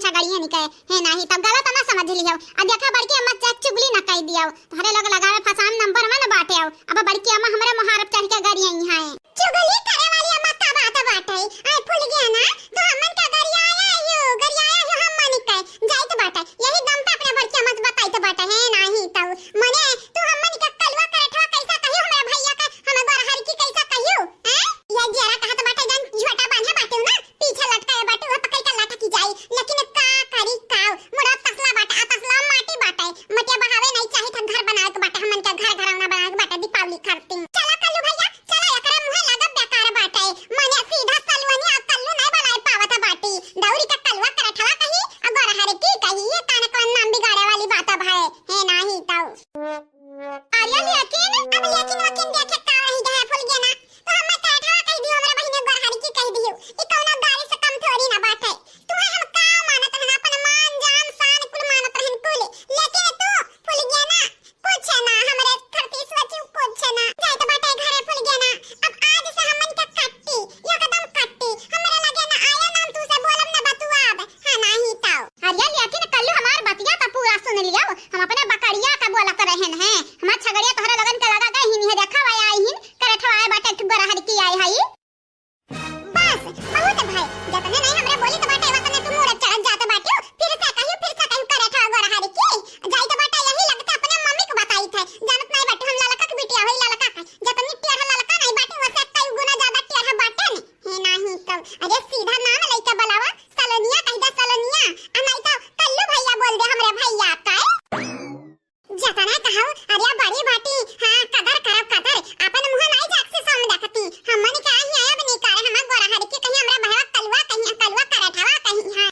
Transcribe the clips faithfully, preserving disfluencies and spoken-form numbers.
छगड़ियन के। हे नाही, तब गलत ना समझ लियो। अब देखा, बड़की अम्मा से चुगली ना कइ दियो। तोहरे लोग लगावे फसाम नंबर वन बाटे हो। अब बड़की अम्मा हमरे मुहारब चढ़ के गरियाई हैं। चुगली करे वाली अम्मा का बात बाटे? आय फुलगेना, तू हमन का गरियाया हो, गरियाया हो हमन के। जाइत बाटे, यही दम पे अपने बड़की अम्मा से बताइत बाटे, हे नाही तउ। मने, तू हमन का कलुआ करठवा कैसा कहियो, हमरे भैया का, हम गोरहर की कैसा कहियो, हैं? ये जियरा कहत बाटे, जन झोटा बांधे बाटे ना, पीछे लटकाए बाटे, वो पकड़ के लटकी जाई। लेकिन का करी काव, मोरा तसला बाटे, आ तसला माटी बाटे, मटिया बहावे नहीं चाही था, घर बनावे के बाटे, हमन के घर घरौना बनावे के बाटे, दीपावली खातिर। चला कल्लू भैया, चला, एकरे मुँहे लागब बेकार बाटे। मने सीधा सलवनिया कल्लू नहीं बनाए पावत बाटी। दौरी का कलुआ करठवा कही, आ गोरहर की कही, ये कान कौन नाम बिगाड़े वाली बात अब है, हे नाही तउ। अरे लेकिन, अब लेकिन वकिन देखे का रही गए फुलगेना। तो हमें करठवा कह दियो, हमरा बहिने गोरहर की कह दियो। ई कौनो गाली से कम थोड़ी ना बाटे। तुम्हें हम का मानत रहन, अपन मान, जान, शान कुल मानत रहन कुल। लेकिन तू फुलगेना, कुछ ना, हमरे धरती सोचू कुछ ना। जाइत बाटे घरे फुलगेना। अब आज से हमन के कट्टी, एकदम कट्टी। हमरे लगे ना आया ना, हम तुसे बोलब ना बतुआब। हाँ, नाही तउ। अरे लेकिन कल्लू हमार बतिया तो पूरा सुन लियो। हम अपने बकरिया का बोलत रहन हैं। हमार छगड़िया तोहरे लोगन के लगा गए ही नहीं है, देखा भाई आई हिन, करठवा आए बाटे, तू गोरहर की आई हई। बस, बहुत भाई, जतने नहीं हमरे बोली तो बाटे, वतने तू मूड़ चढ़त जात बाटे। फिर से कहियो, फिर से कहियो करठवा गोरहर की। जाइत बाटे यही लगते अपने मम्मी को बताई थे। जानत नहीं बाटे हम ललका के बिटिया होई, ललका के। जतनी टेढ़ ललका नहीं बाटे, वसे कई गुना ज्यादा टेढ़ बाटे ने। हे नाही तउ, अरे सीधा नाम लइके बुलावा, सलोनिया कह दे, सलोनिया। आ नहीं तो कल्लू भैया बोल दे, हमरे भैया का। जतना कहू, अरे बड़ी बाटी, हाँ, कदर करब कदर, अपन मुँह नाई जाक से सामने देखती, हमन का ही आया बनी करे, हम गोरहर की कहीं हमरा भैया कलुआ कहीं, कलुआ करठवा कहीं, हाँ।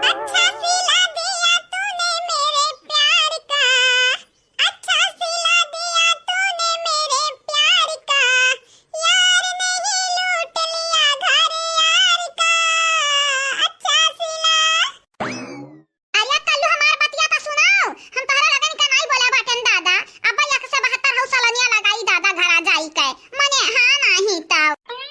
अच्छा सिला दिया तूने मेरे प्यार का, अच्छा सिला दिया तूने मेरे प्यार का, यार नहीं लूट लिया घर यार का, अच्छा सिला। अरे कल्लू हमार बतिया तो सुनाओ, हम तोहरा लगन का नाई बोला बाटेन दादा, अब एक से बहत्तर हौ सलनिया लगाई दादा घरा जाई के, मने हाँ नाही तउ।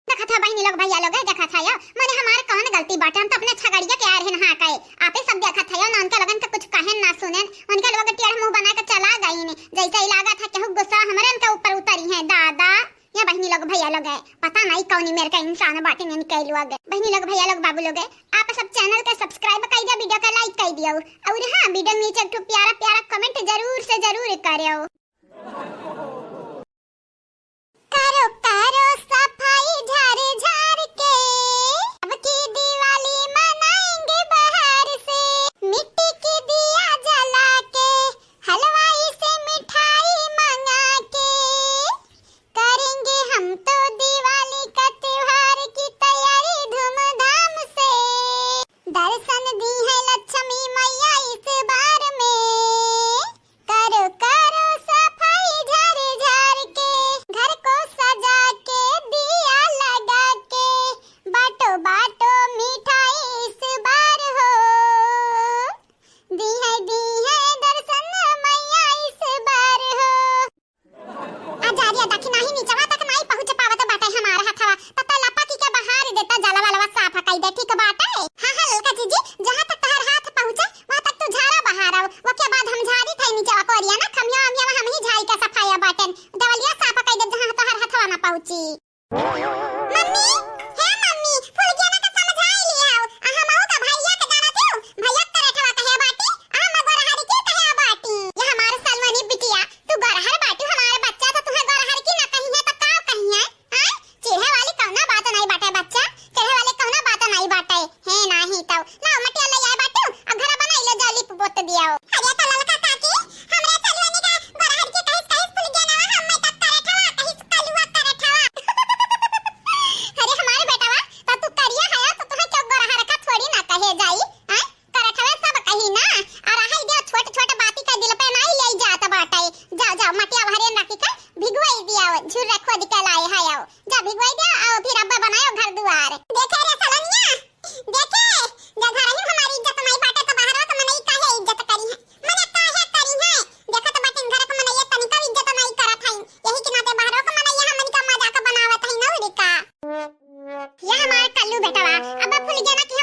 देखत है बहिनी लोग, भैया लोग, देखत है यो, मने हमार कौन गलती बाटे, हम तो अपने छगड़िया के आए रहन हाँ कहे, आपे सब देखत है यो ना, उनके लगन के कुछ कहेन ना सुनेन, उनके लोग टेढ़ मुँह बना के चला गई ने, जैसे ही लागत है केहू गुस्सा हमरे उनके ऊपर उतरी है दादा। या बहिनी लोग, भैया लोग है, पता नहीं कौन मेर का इंसान बाटे ने कई लोग। बहिनी लोग, भैया लोग, बाबू लोग है, आप सब channel के subscribe कर दिया, video का like कर दिया। और हाँ, video में नीचे एक ठो प्यारा प्यारा comment जरूर से जरूर करो। करो करो सफाई झाड़ झाड़ के, अब की दिवाली मनाएंगे बाहर से, मिट्टी की दिया जला के, हलवाई से मिठाई मंगा के। करेंगे हम तो दिवाली का त्योहार की तैयारी धूमधाम से। दर्शन दी है लक्ष्मी मैया इस बार में। करो करो सफाई झाड़ झाड़ के, घर को सजा के, दिया लगा के, बांटो बांटो मिठाई इस बार हो। दी है दी है दर्शन मैया इस बार हो। आ जा रे, देखी नाही नीचवा तक नाही पहुँच पावत बाटे हमार हथवा, तब तो लपकी के बहार देता, जलवा लवा साफ कई दे, ठीक बाटे? हाँ, हाँ, ललका जीजी, जहाँ तक तोहर हाथ पहुँचे, वहाँ तक तू झारा बहारव, ओके बाद हम झारी थे नीचवा कोरिया ना, खमिया अमिया हम ही झारी के सफाया बाटेन, देवलिया साफ कई दे, जहाँ तोहर हथवा ना पहुँची। मम्मी, हे मम्मी, फुलगेना के समझाई लियाओ। आ हमहू का भैया के जानत हो? भैया के करठवा कहे बाटी, आ हम गोरहर की कहे बाटी। ये हमार सलवनी बिटिया, तू गोरहर बाटू, हमार बच्चा तो तुहे गोरहर की ना कही है तो का कही है? हाँ? चिढ़े वाली कौना बात नहीं बाटे बच्चा, चिढ़े वाली कौना बात नहीं बाटे। हे नाही तो, लाओ मटिया ले आए बाटू, अब घरा बनाई लो, जाली पे पोत दियाओ। अरे तो ललका काकी, हमरे सलवनी का गोरहर की कहिस, कहिस फुलगेनवा, हम मैं तब करठवा, कहिस कलुआ करठवा। अरे हमारे बेटवा, तो तू करिया है तो तुहे क्यों गोरहर का थोड़ी ना कहे जाई, हैं? करठवे सब कही ना, और रहाई दिया छोट छोट बाती का दिल पे नहीं ले जात बाटे। जाओ, जाओ, मटिया भरे रखी के भिगवाई दिया, झुर्रा खोद के लाए है, आओ। जा भिगवाई दिया, आओ फिर अब्बा बनायो घर दुआर। देखे रे सलनिया, देखे, जे घर ही हमारी इज्जत नहीं बाटे तो बाहरवा के मनई काहे इज्जत करी है? मने काहे करी है? देखत बाटिन घर के मनई तनिका इज्जत नहीं करत है, यही के नाते बाहरवा के मनई हमन का मजाक बनावत है नौरी का। ये हमार कल्लू बेटवा, अब फुलगेना की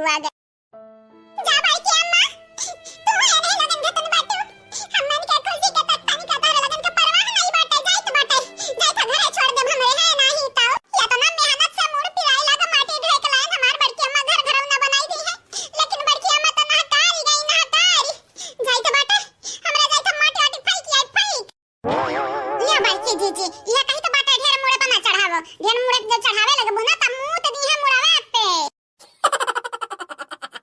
आ गए। जा बड़की अम्मा, तू एने लगन घटन बाटू। हमन के खुशी के तक तनिका तोहरे लगन के परवाह नहीं बाटे, जाइत बाटे। जाइत घरे छोड़ देब हमरे, है नाही तो। एतना मेहनत से मुड़ पिराए लाग माटी ढेक लाइन हमार बड़की अम्मा घर घरौना बनाई दी है। लेकिन बड़की अम्मा तो नहकारी गई, नहकारी। जाइत बाटे, हमरा जाइत माटी वाटी फेंक आई, फेंक। या बड़की जीजी, यह कही तो बाटे ढेर मुड़े पर ना चढ़ावो। ढेर मुड़े जब चढ़ावे लगबो ना, तब